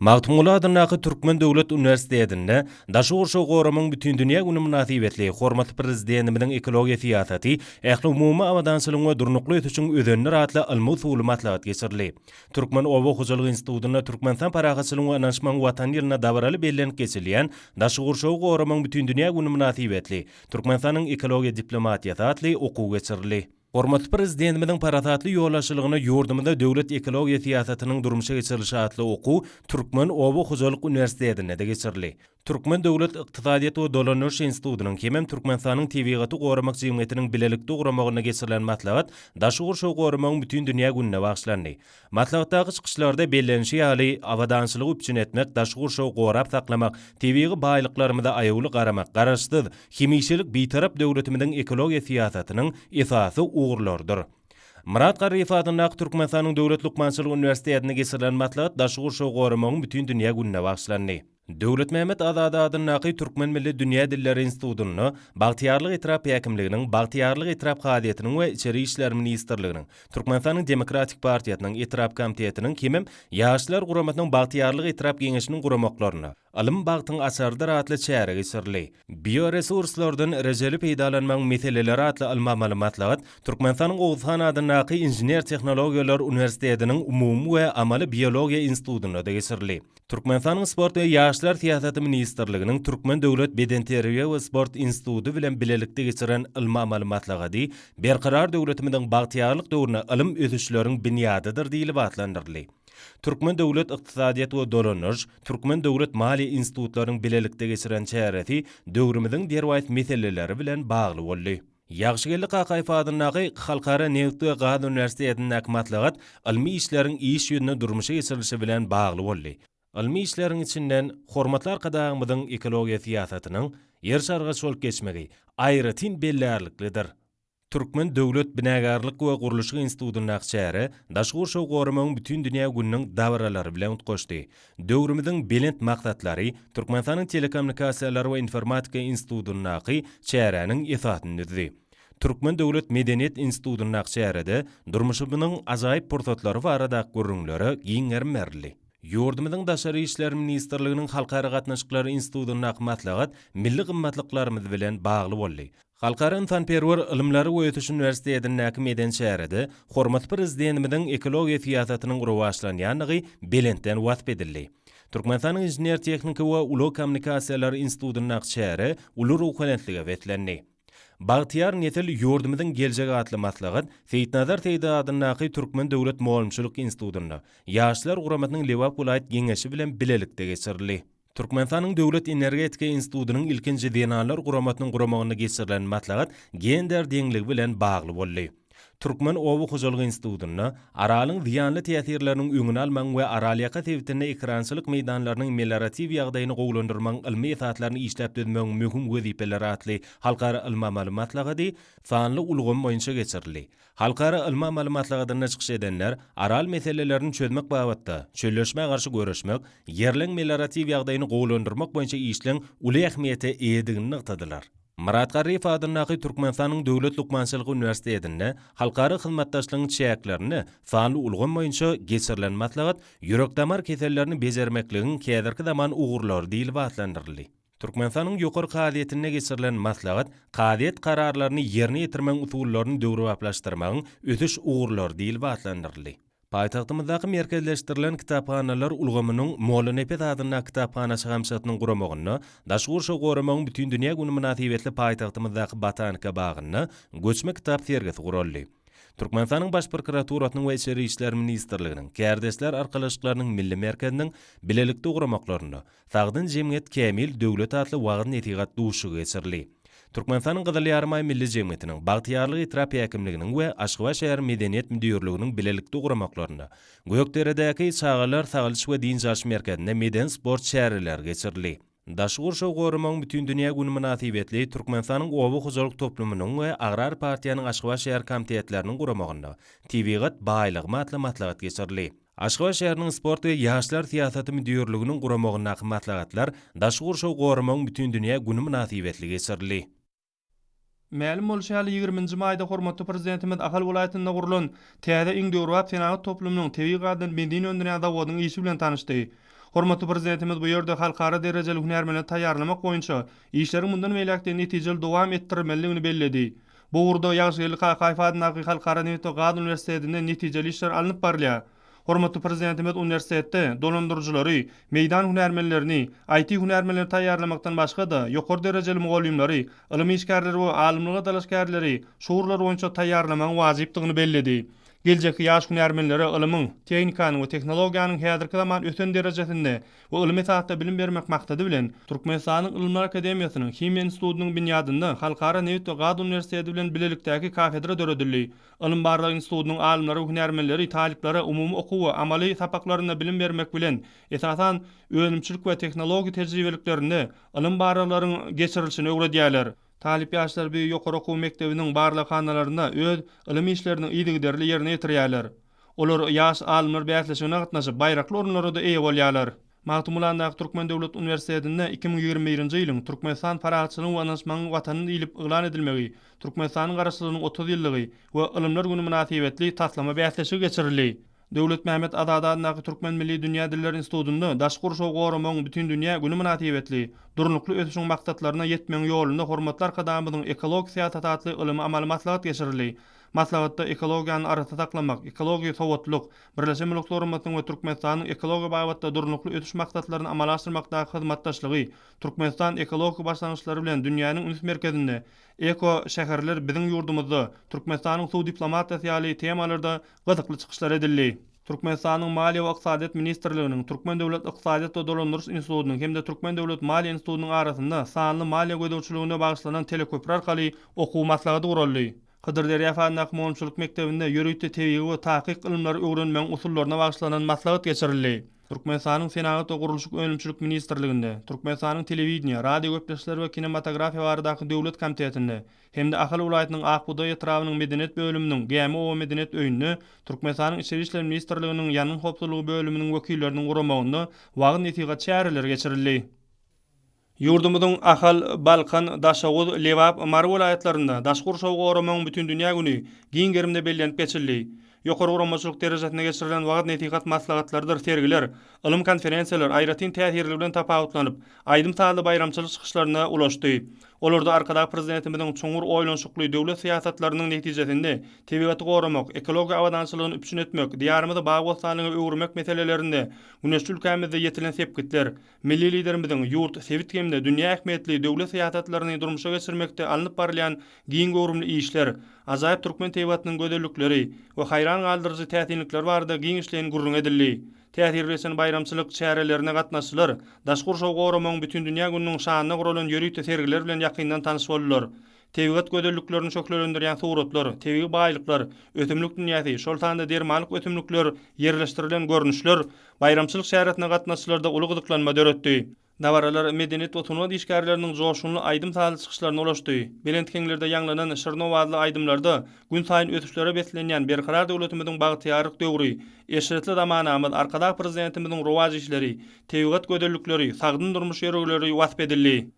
Magtymguly adyndaky Türkmen döwlet uniwersitetinde Daşky gurşawy goramagyň bütindünýä güni mynasybetli hormatly Prezidentimiziň ekologiýa syýasaty ählumumy abadançylygyň we durnukly ösüşiň özenidir atly ylmy-usuly maslahat geçirildi. Türkmen oba hojalyk institutynda Türkmenistan parahatçylygyň we ynanyşmagyň Watany ýylynda dabaraly bellenip geçilýän Daşky gurşawy goramagyň bütindünýä güni mynasybetli Türkmenistanyň ekologiýa diplomatiýasy atly okuw geçirildi. Hormatly Prezidentimiziň parasatly ýolbaşçylygynda ýurdumyzda döwlet ekologiýa syýasatynyň durmuşa geçirilişi atly okuw Türkmen oba hojalyk uniwersitetinde-de geçirildi. Türkmen döwlet ykdysadyýet we dolandyryş institutynyň hemem Türkmenistanyň Tebigaty goramak jemgyýetiniň bilelikde guramagynda geçirilen maslahat Daşky gurşawy goramagyň bütindünýä gününe bagyşlandy. Maslahatdaky çykyşlarda bellenişi ýaly, abadançylygy üpjün etmek, daşky gurşawy gorap saklamak, tebigy baýlyklarymyza aýawly garamak Garaşsyz, hemişelik Bitarap döwletimiziň ekologiýa syýasatynyň esasy ugurlarydyr. Myrat Garryýew adyndaky Türkmenistanyň Döwlet lukmançylyk uniwersitetinde geçirilen maslahat Daşky gurşawy goramagyň bütindünýä gününe bagyşlandy. Döwletmämmet Azady adyndaky Türkmen milli dünýä dilleri institutynda Bagtyýarlyk etrap häkimliginiň, Bagtyýarlyk etrap kazyýetiniň we Içeri işler ministrliginiň, Türkmenistanyň Demokratik partiýasynyň etrap komitetiniň hemem Ýaşlar guramasynyň Bagtyýarlyk etrap geňeşiniň guramaklarynda Ylym bagtyň açarydyr atly çäre geçirildi. Bioresurslardan rejeli peýdalanmagyň meseleleri atly ylmy-amaly maslahat Türkmenistanyň Oguzhan adyndaky Inžener-tehnologiýalar uniwersitetiniň Umumy we amaly biologiýa institutynda-da geçirildi. Türkmenistanyň Sport we ýaşlar syýasaty ministrliginiň Türkmen döwlet bedenterbiýe we sport instituty bilen bilelikde geçiren ylmy-amaly maslahady Berkarar döwletimiziň bagtyýarlyk döwründe ylym ösüşleriň binýadydyr diýlip atlandyryldy. Türkmen döwlet ykdysadyýet we dolandyryş, Türkmen döwlet maliýe institutlarynyň bilelikde geçiren çäresi döwrümiziň derwaýys meseleleri bilen bagly boldy. Ýagşygeldi Kakaýew adyndaky Halkara nebit we gaz uniwersitetindäki maslahat ylmy işleriň iş ýüzünde durmuşa geçirilişi bilen bagly boldy. Ylmy işleriň içinden hormatly Arkadagymyzyň ekologiýa syýasatynyň eriş-argaç bolup geçmegi aýratyn bellärliklidir. Türkmen döwlet binagärlik we gurluşyk institutyndaky çäre Daşky gurşawy goramagyň bütindünýä gününiň dabaralary bilen utgaşdy. Döwrümiziň belent maksatlary Türkmenistanyň Telekommunikasiýalar we informatika institutyndaky çäräniň esasyny düzdi. Türkmen döwlet medeniýet institutyndaky çärede durmuşymyzyň ajaýyp pursatlary baradaky gürrüňlere giň gerim berildi. Ýurdumyzyň Daşary işler ministrliginiň Halkara gatnaşyklary institutyndaky maslahat milli gymmatlyklarymyz bilen bagly boldy. Halkara ynsanperwer ylymlary we ösüş uniwersitetindäki medeni çärede hormatly Prezidentimiziň ekologiýa syýasatynyň rowaçlanýandygy belentden wasp edildi. Türkmenistanyň Inžener-tehniki we ulag kommunikasiýalary institutyndaky çäre uly ruhubelentlige beslendi. Bagtyýar nesil, ýurdumyzyň geljegi atly maslahat Seýitnazar Seýdi adyndaky Türkmen döwlet mugallymçylyk institutynda Ýaşlar guramasynyň Lebap welaýat Geňeşi bilen bilelikde geçirildi. Türkmenistanyň Döwlet energetika institutynyň ilkinji zenanlar guramasynyň guramagynda geçirilen maslahat gender deňligi bilen bagly boldy. Türkmen oba hojalyk institutynda Aralyň zyýanly täsirleriniň öňüni almagyň we Aralýaka sebitinde ekerançylyk meýdanlarynyň melioratiw ýagdaýyny gowulandyrmagyň ylmy esaslaryny işläp düzmegiň möhüm wezipeleri atly halkara ylmy-amaly maslahady sanly ulgam boýunça geçirildi. Halkara ylmy-amaly maslahatynda çykyş edenler Aral meselelerini çözmek babatda çölleşmä garşy göreşmek, ýerleň melioratiw ýagdaýyny gowulandyrmak boýunça işleň uly ähmiýete eýedigini nygtadylar. Myrat Garryýew adyndaky Türkmenistanyň Döwlet lukmançylyk uniwersitetinde halkara hyzmatdaşlygyň çäklerinde sanly ulgam boýunça geçirilen maslahat Ýürek-damar kesellerini bejermekligiň häzirki zaman ugurlary diýlip atlandyryldy. Türkmenistanyň Ýokary kazyýetinde geçirilen maslahat Kazyýet kararlaryny ýerine ýetirmegiň usullaryny döwrebaplaşdyrmagyň ösüş ugurlary diýlip atlandyryldy. Paýtagtymyzdaky Merkezleşdirilen kitaphanalar ulgamynyň Mollanepes adyndaky kitaphana şahamçasynyň guramagynda Daşky gurşawy goramagyň bütindünýä güni mynasybetli paýtagtymyzdaky Botanika bagynda göçme kitap sergisi guraldy. Türkmenistanyň Baş prokuraturasynyň we Içeri işler ministrliginiň, Kärdeşler arkalaşyklarynyň Milli merkeziniň bilelikde guramaklarynda Sagdyn jemgyýet kämil döwlet atly wagyz-nesihat duşuşygy geçirildi. Türkmenistanyň Gyzyl Ýarymaý Milli jemgyýetiniň, Bagtyýarlyk etrap häkimliginiň we Aşgabat şäher Medeniýet müdirliginiň bilelikde guramaklarynda Gökderedäki Çagalar sagaldyş we dynç alyş merkezinde medeni-sport çäreleri geçirildi. Daşky gurşawy goramagyň bütindünýä güni mynasybetli Türkmenistanyň Oba hojalyk toplumynyň we Agrar partiýanyň Aşgabat şäher komitetleriniň guramagynda Tebigat baýlygym atly maslahat geçirildi. Aşgabat şäheriniň Sport we ýaşlar syýasaty müdirliginiň guramagyndaky maslahatlar Daşky gurşawy goramagyň bütindünýä güni mynasybetli geçirildi. Mälim bolşy ýaly, ýigriminji maýda hormatly Prezidentimiz Ahal welaýatynda gurlan täze iň döwrebap senagat toplumynyň tebigy gazdan benzin öndürýän zawodynyň işi bilen tanyşdy. Hormatly Prezidentimiz bu ýerde halkara derejeli hünärmenleri taýýarlamak boýunça işleriň mundan beýläk-de netijeli dowam etdirilmelidigini belledi. Bu ugurda Ýagşygeldi Kakaýew adyndaky Halkara nebit we gaz uniwersitetinde netijeli işler alnyp barylýar. Hormatly Prezidentimiz uniwersitetde dolandyryjylary, meýdan hünärmenlerini, IT hünärmenlerini taýýarlamakdan başga-da, ýokary derejeli mugallymlary, ylym işgärleri we alymlyga dalaşgärleri şu ugurlar boýunça taýýarlamagyň wajypdygyny belledi. Geljekki ýaş hünärmenlere ylymyň, tehnikanyň we tehnologiýanyň häzirki zaman ösen derejesinde we ylmy esasda bilim bermek maksady bilen, Türkmenistanyň Ylymlar akademiýasynyň Himiýa institutynyň binýadynda Halkara nebit we gaz uniwersiteti bilen bilelikdäki kafedra döredildi. Ylym-barlag institutynyň alymlary we hünärmenleri talyplara umumy okuw we amaly sapaklarynda bilim bermek bilen, esasan, önümçilik we tehnologik tejribeliklerinde ylym-barlaglaryň geçirilişini öwredýärler. Talyp ýaşlar bu ýokary okuw mekdebiniň barlaghanalarynda öz ylym işlerini yzygiderli ýerine ýetirýärler. Olar ýaş alymlar bäsleşigine gatnaşyp, baýrakly orunlara-da eýe bolýarlar. Magtymgulandaky Türkmen döwlet uniwersitetinde 2021-nji ýylyň Türkmenistan parahatçylygyň we ynanyşmagyň Watany diýlip yglan edilmegi, Türkmenistanyň Garaşsyzlygynyň 30 ýyllygy we Ylymlar güni mynasybetli taslama bäsleşigi geçirildi. Döwletmämmet Azady adyndaky Türkmen milli dünýä dilleri institutynda Daşky gurşawy goramagyň bütindünýä güni mynasybetli Durnukly ösüşiň maksatlaryna ýetmegiň ýolunda hormatly Arkadagymyzyň ekologik syýasaty atly ylmy-amaly maslahat geçirildi. Maslahatda ekologiýany arassa saklamak, ekologik sowatlylyk, Birleşen Milletler Guramasynyň we Türkmenistanyň ekologiýa babatda Durnukly ösüş maksatlaryny amala aşyrmakdaky hyzmatdaşlygy, Türkmenistan ekologik başlangyçlary bilen dünýäniň üns merkezinde, Eko şäherler biziň ýurdumyzda, Türkmenistanyň suw diplomatiýasy ýaly temalarda gyzykly çykyşlar edildi. Türkmenistanyň Maliýe we ykdysadyýet ministrliginiň, Türkmen döwlet ykdysadyýet we dolandyryş institutynyň hem-de Türkmen döwlet maliýe institutynyň arasynda sanly maliýe gözegçiligine bagyşlanan teleköpri arkaly okuw maslahaty guraldy. Hydyr Derýaýew adyndaky mugallymçylyk mekdebinde ýörite tebigy we takyk ylymlary öwrenmegiň usullaryna bagyşlanan maslahat geçirildi. Türkmenistanyň Senagat we gurluşyk önümçilik ministrliginde, Türkmenistanyň Telewideniýe, radiogepleşikler we kinematografiýa baradaky döwlet komitetinde hem-de Ahal welaýatynyň Ak bugdaý etrabynyň Medeniýet bölüminiň Gämi oba medeniýet öýünde Türkmenistanyň Içeri işler ministrliginiň Ýangyn howpsuzlygy bölüminiň wekilleriniň guramagynda wagyz-nesihat çäreleri geçirildi. Ýurdumyzyň Ahal, Balkan, Daşoguz, Lebap, Mary welaýatlarynda Daşky gurşawy goramagyň bütindünýä güni giň gerimde bellenip geçildi. Ýokary guramaçylyk derejesinde geçirilen wagyz-nesihat maslahatlarydyr sergiler, ylym konferensiýalar aýratyn täsirligi bilen tapawutlanyp, aýdym-sazly baýramçylyk çykyşlaryna ulaşdy. Olarda Arkadag Prezidentimiziň çuňňur oýlanyşykly döwlet syýasatlarynyň netijesinde tebigaty goramak, ekologiýa abadançylygyny üpjün etmek, Diýarymyzy bagy-bossanlyga öwürmek meselelerinde güneşli ülkämizde ýetilen sepgitler, Milli Liderimiziň ýurt, sebit hem-de dünýä ähmiýetli döwlet syýasatlaryny durmuşa geçirmekde alnyp barylýan giň göwrümli işler, ajaýyp türkmen tebigatynyň gözellikleri we haýran galdyryjy täsinlikleri barada giňişleýin gürrüň edildi. Täsirli geçen baýramçylyk çärelerine gatnaşyjylar daşky gurşawy goramagyň Bütindünýä gününiň şanyna guralan ýörite sergiler bilen ýakyndan tanyş boldular. Tebigat gözelliklerini şöhlelendirýän suratlar, tebigy baýlyklar, ösümlik dünýäsi, şol sanda dermanlyk ösümlikler ýerleşdirilen görnüşler baýramçylyk çäresine gatnaşyjylarda uly gyzyklanma döretdi. Dabaralar medeniýet we sungat işgärleriniň joşgunly aýdym-sazly çykyşlaryna ulaşdy. Belent heňlerde ýaňlanan şirin owazly aýdymlarda günsaýyn ösüşlere beslenýän Berkarar döwletimiziň bagtyýarlyk döwri, eşretli zamanamyz, Arkadag Prezidentimiziň rowaç işleri, tebigat gözellikleri, sagdyn durmuş ýörelgeleri wasp edildi.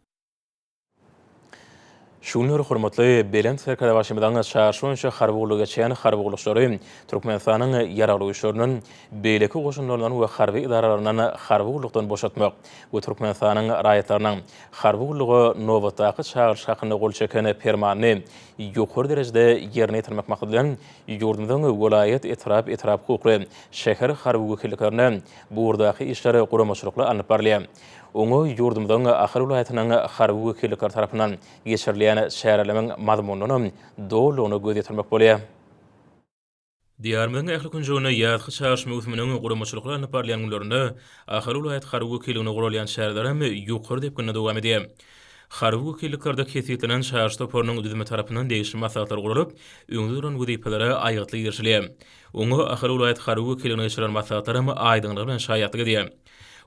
Şu günler hormatly Belent Serkerdebaşymyzyň çagyryşy boýunça harby gullugy geçýän harby gullukçylary Türkmenistanyň Ýaragly Güýçlerinden, beýleki goşunlaryndan we harby edaralaryndan harby gullukdan boşatmak we Türkmenistanyň raýatlarynyň harby gulluga nobatdaky çagyryş hakynda gol çeken Permanyny ýokary derejede ýerine ýetirmek maksady bilen ýurdumyzyň welaýat, etrap, etrap hukukly, şäher harby wekilliklerinde bu ugurdaky işler guramaçylykly alnyp barylýar. Oňa ýurdumyzyň Ahal welaýatynyň harby wekillikleri tarapyndan geçirilýän çäreleriň mazmunyndanam dolulygyna göz ýetirmek bolýar. Diýarymyzyň ähli künjeginde ýazky çagyryş möwsüminiň guramaçylykly alnyp barylýan günlerinde Ahal welaýat harby wekilliginde guralýan çärelerem ýokary depginde dowam edýär. Harby wekilliklerde kesgitlenen çagyryş toparynyň düzümi tarapyndan degişli maslahatlar guralyp, öňde duran wezipelere aýgytly girişilýär. Oňa Ahal welaýat harby wekilliginde geçirilen maslahatlaram aýdyňlygy bilen şaýatlyk edýär.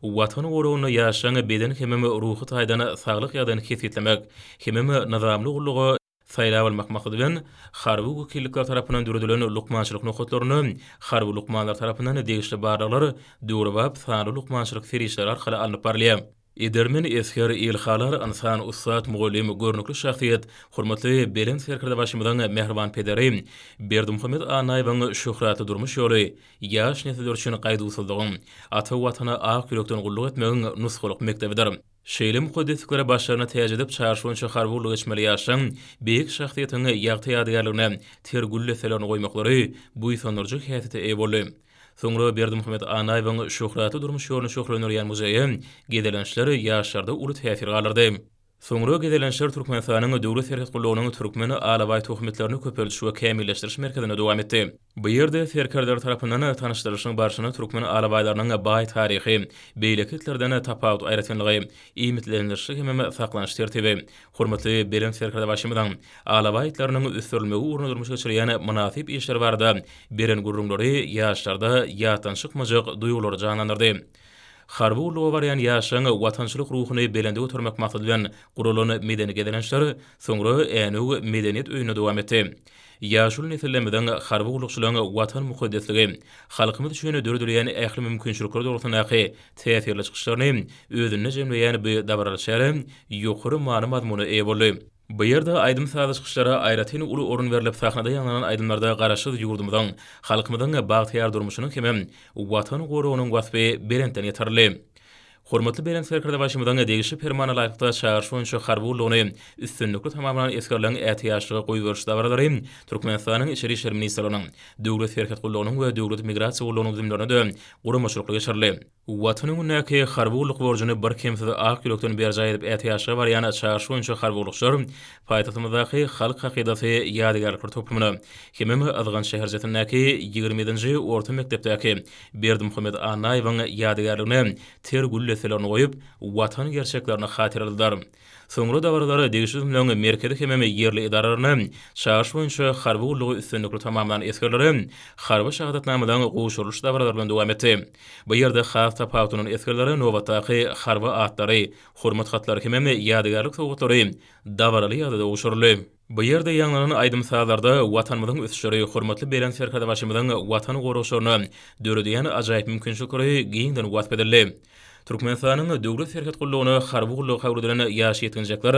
Watan goragynda ýaşlaryň beden hemem ruhy taýdan saglyk ýagdaýyny kesgitlemek hemem nyzamly gulluga saýlap almak maksady bilen, harby wekillikler tarapyndan döredilen lukmançylyk nokatlarynda harby lukmanlar tarapyndan degişli barlaglar döwrebap sanly lukmançylyk serişdeleri arkaly alnyp barylýar. Edermen esger, ilhalar ynsan, ussat mugallym, görnükli şahsyýet, hormatly Belent Serkerdebaşymyzyň mähriban pederi Berdimuhamet Annaýewiň şöhratly durmuş ýoly ýaş nesiller üçin gaýduwsyzlygyň, ata Watana ak ýürekden gulluk etmegiň nusgalyk mekdebidir. Şeýle mukaddesliklere başlaryna täç edip, çaryş boýunça harby gulluk etmeli ýaşlaryň beýik şahsyýetiň ýagty ýadygärligine ter gül desselerini goýmaklary buýsandyryjy häsiýete eýe boldy. Soňra Berdimuhamet Annaýewiň şöhratly durmuş ýoluny şöhlelendirýän muzeýe gezelençler ýaşlarda uly täsir galdyrdy. Soňra gezelençler Türkmenistanyň Döwlet serhet gullugynyň Türkmen alabaý tohumytlaryny köpeldiş we kämilleşdiriş merkezinde dowam etdi. Bu ýerde serkerdeler tarapyndan tanyşdyrylyşyň barşynda türkmen alabaýlarynyň baý taryhy, beýleki itlerden tapawut aýratynlygy, iýmitlendirişi hemem saklanyş tertibi, hormatly Belent Serkerdebaşymyzyň alabaý itleriniň ösdürilmegi ugrunda durmuşa geçirýän mynasyp işleri barada beren gürrüňleri ýaşlarda ýatdan çykmajak duýgulary janlandyrdy. Harby gulluga barýan ýaşlaryň watançylyk ruhuny belende götermek maksady bilen guralan medeni gezelençler soňra Änew medeniýet öýünde dowam etdi. Ýaşuly nesillerimiziň harby gullukçylaryň Watan mukaddesligi, halkymyz üçin döredilýän ähli mümkinçilikler dogrusyndaky täsirli çykyşlaryny özünde jemleýän bu dabaraly çäre ýokary many-mazmuna eýe boldy. Bu ýerde aýdym-sazly çykyşlara aýratyn uly orun berlip, sahnada ýaňlanan aýdymlarda Garaşsyz ýurdumyzyň, halkymyzyň bagtyýar durmuşynyň hemem Watan goragynyň waspy belentden ýetirildi. Hormatly Belent Serkerdebaşymyzyň degişli Permana laýyklykda çagyryş boýunça harby gullugyny üstünlikli tamamlan esgerleriň ätiýaçlyga goýberiş dabaralary Türkmenistanyň Içeri işler ministrliginiň, Döwlet serhet gullugynyň we Döwlet migrasiýa gullugynyň düzümlerinde-de guramaçylykly geçirildi. Watan öňündäki harby gulluk borjuny birkemsiz ak ýürekden berjaý edip ätiýaçlyga barýan çagyryş boýunça harby gullukçylar paýtagtymyzdaky Halk hakydasy ýadygärlikler toplumyna hemem Yzgant şäherçesindäki 27-nji orta mekdepdäki Berdimuhamet Annaýewiň ýadygärligine ter gül. desselerini goýup, Watan gerçeklerini hatyraladylar. Soňra dabaralar degişli düzümleriň merkezi hemem ýerli edaralaryna çagyryş boýunça harby gullugy üstünlikli tamamlan esgerlere harby şahadatnamalaryň gowşurylyş dabaralary bilen dowam etdi. Bu ýerde has tapawutlanan esgerlere nobatdaky harby atlary, hormat hatlary hemem ýadygärlik sowgatlary dabaraly ýagdaýda gowşuryldy. Bu ýerde ýaňlanan aýdym-sazlarda Watanymyzyň ösüşleri, hormatly Belent Serkerdebaşymyzyň Watan goragçylaryna döredýän ajaýyp mümkinçilikleri giňden wasp edildi. Türkmenistanyň Döwlet serhet gullugyna harby gulluga kabul edilen ýaş ýetginjekler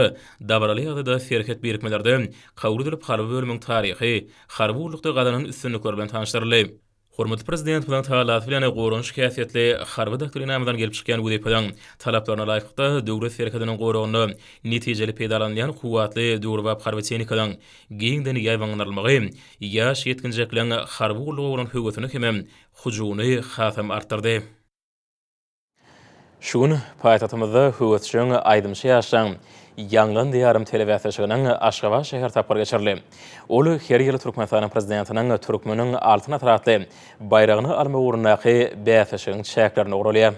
dabaraly ýagdaýda serhet birikmelerde kabul edilip harby bölümiň taryhy, harby gullukda gazanan üstünlikleri bilen tanyşdyryldy. Hormatly Prezidentimiziň tagallasy bilen goranyş häsiýetli Harby doktrinamyzdan gelip çykýan wezipeleriň talaplaryna laýyklykda Döwlet serhediniň goragynda netijeli peýdalanylýan kuwwatly döwrebap harby tehnikalaryň giňden ýaýbaňlandyrylmagy ýaş ýetginjekleň harby gulluga bolan höwesini hemem hyjuwyny hasam artdyrdy. Şu gün paýtagtymyzda höwesjeň aýdymçy ýaşlaryň Ýaňlan Diýarym telebäsleşiginiň Aşgabat şäher tapgyry geçirildi. Ol her ýyl Türkmenistanyň Prezidentiniň Türkmeniň Altyn asyry atly baýragyny almak ugrundaky bäsleşigiň çäklerinde guralýar.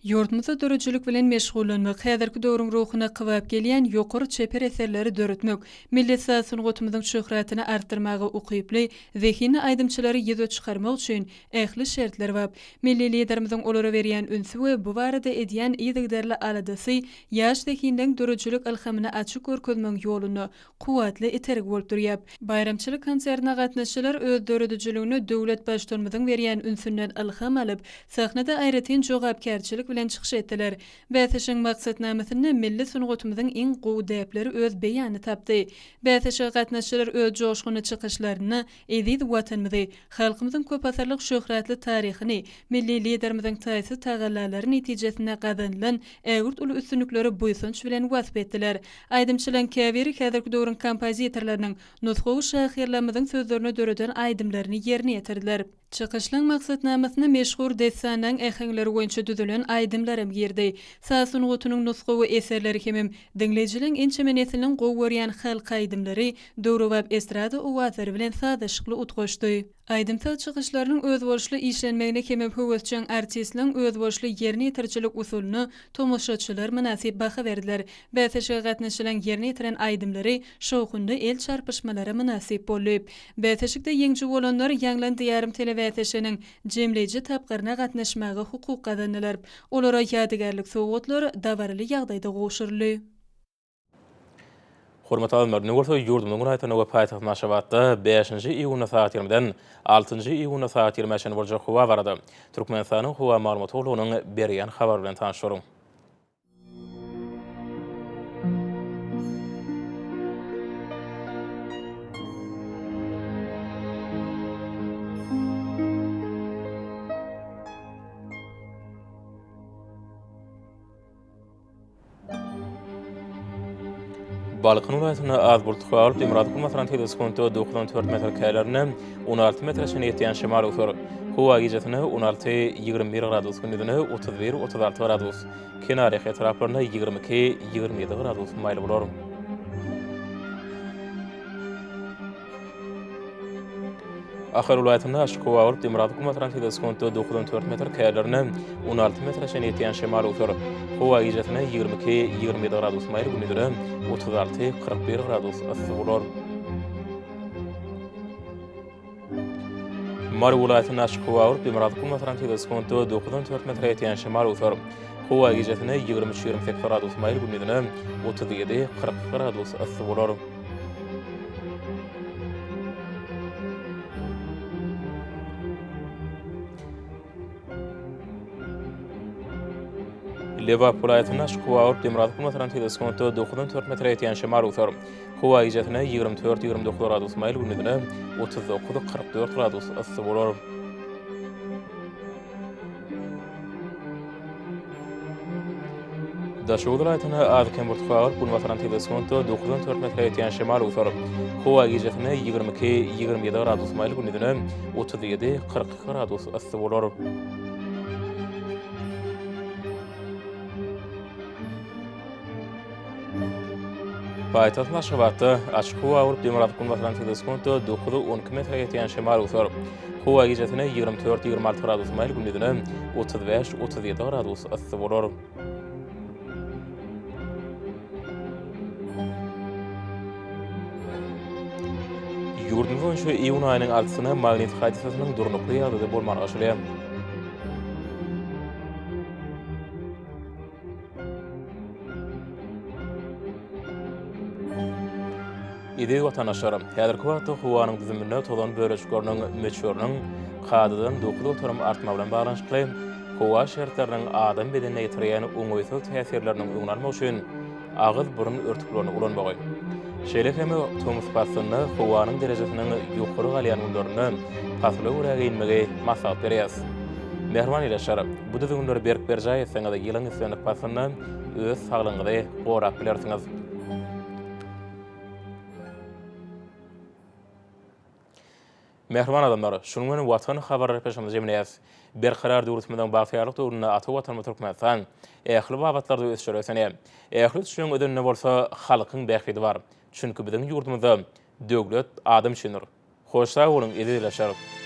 Ýurdumyzda döredijilik bilen meşgullanmak, häzirki döwrüň ruhuna kybap gelýän ýokary çeper eserleri döretmek, milli saz sungatymyzyň şöhratyny artdyrmaga ukyply, zehinli aýdymçylary ýüze çykarmak üçin ähli şertler bar. Milli Liderimiziň olara berýän ünsi we bu barada edýän yzygiderli aladasy ýaş zehinleň döredijilik ylhamyny açyk görkezmegiň ýolunda kuwwatly itergi bolup durýar. Baýramçylyk konsertine gatnaşyjylar öz döredijiligine döwlet Baştutanymyzyň berýän ünsünden ylham alyp, sahnada aýratyn jogapkärçilik bilen çykyş etdiler. Bäsleşigiň maksatnamasynda milli sungatymyzyň iň gowy däpleri öz beýanyny tapdy. Bäsleşige gatnaşyjylar öz joşgunly çykyşlarynda eziz Watanymyzy, Halkymyzyň köpasyrlyk şöhratly taryhyny, milli Liderimiziň taýsyz tagallalary netijesinde gazanylan ägirt uly üstünlikleri buýsanç bilen wasp etdiler. Aýdymçylaryň käbiri häzirki döwrüň kompozitorlarynyň, nusgawy şahyrlarymyzyň sözlerine döreden aýdymlaryny ýerine ýetirdiler. Çykyşlaryň maksatnamasyna meşhur dessanlaryň äheňleri boýunça düzülen aýdymlaram girdi. Saz sungatynyň nusgawy eserleri hemem diňleýjileriň ençeme nesliniň gowy görýän halk aýdymlary döwrebap estrada owazlary bilen sazlaşykly utgaşdy. Aýdym-saz çykyşlarynyň özboluşly işlenmegine hemem höwesjeň artistleriň özboluşly ýerine ýetirijilik usulyna tomaşaçylar mynasyp baha berdiler. Bäsleşige gatnaşyjylaryň ýerine ýetiren aýdymlary şowhunly el çarpyşmalara mynasyp boldy. Bäsleşikde ýeňiji bolanlar Ýaňlan Diýarym telebäsleşiginiň jemleýji tapgyryna gatnaşmaga hukuk gazandylar. Olara ýadygärlik sowgatlar dabaraly ýagdaýda gowşuryldy. Hormatly alymlar, indi bolsa ýurdumyzyň welaýatlarynda we paýtagtymyz Aşgabatda bäşinji iýunda sagat ýigrimiden altynjy iýunda sagat ýigrimä çenli boljak howa barada Türkmenistanyň Howa maglumat gullugynyň berýän habary bilen tanyşdyryň. Balkan welaýatynda az bulut galyp, demirgazyk günbatardan tizligi sekuntda 94 metr käýerlerinde 16 metre çenli ýetýän şemal öwser. Howa gijesine 16, 21 gradus, gündizine 31, 36 gradus, kenarýaka etraplarynda 22, 27 gradus maýyl bolar. Ahal welaýatynda açyk howa bolup, demirgazyk günbatardan tizligi sekuntda 94 metr, käýerlerinde 16 metre çenli ýetýän şemal öwser. Howa gijesine 22, 27 gradus maýyl, gündizine 36, 41 gradus yssy bolar. Mary welaýatynda açyk howa bolup, demirgazyk günbatardan tizligi sekuntda 94 metre ýetýän şemal öwser. Howa gijesine 23, 28 gradus maýyl, gündizine 37, 42 gradus yssy bolar. Lebap welaýatynda açyk howa bolup, demirgazyk günbatardan tizligi sekuntda 94 metre ýetýän şemal öwser. Howa gijesine 24-29 gradus maýyl, gündizine 39-44 gradus yssy bolar. Daşoguz welaýatynda az-kem bulut galyp, günbataran tizligi sekuntda 94 metre ýetýän şemal öwser. Howa gijesine 22, 27 gradus maýyl, gündizine 37, 42 gradus yssy bolar. Paýtagtymyz Aşgabatda açyk howa bolup, demirgazyk-günbatardan sekuntda sekuntda dokuz-on iki metre ýetýän şemal öwser. Howa gijesine 24, 26 gradus maýyl, gündizine 35, 37 gradus yssy bolar. Ýurdumyz boýunça iýun aýynyň altysyna magnit hadysasynyň durnukly ýagdaýda bolmagyna garaşylýar. Eziz watandaşlar, häzirki wagtda howanyň düzüminde tozan bölejikleriniň möçberiniň kadadan 9% artmagy bilen baglanyşykly howa şertleriniň adam bedenine ýetirýän oňaýsyz täsirleriniň öňüni almak üçin agyz-burun örtüklerini ulanmagy, şeýle hem tomus paslynda howanyň derejesiniň ýokary galýan günlerinde pasyla görä geýinmegi maslahat berýäris. Mähriban ildeşler, bu düzgünleri berk berjaý etseňiz, ýylyň islendik paslynda öz saglygyňyzy gorap bilersiňiz. Mähriban adamlar, şunuň bilen Watan habarlar gepleşigimizi jemleýäris. Berkarar döwletimiziň bagtyýarlyk döwründe ata Watanymyz Türkmenistan ähli babatlarda ösüşlere beslenýär. Ähli ösüşleriň özeninde bolsa halkyň bähbidi bar. Çünki biziň ýurdumyzda döwlet adam üçindir. Hoş sag boluň, eziz ildeşler!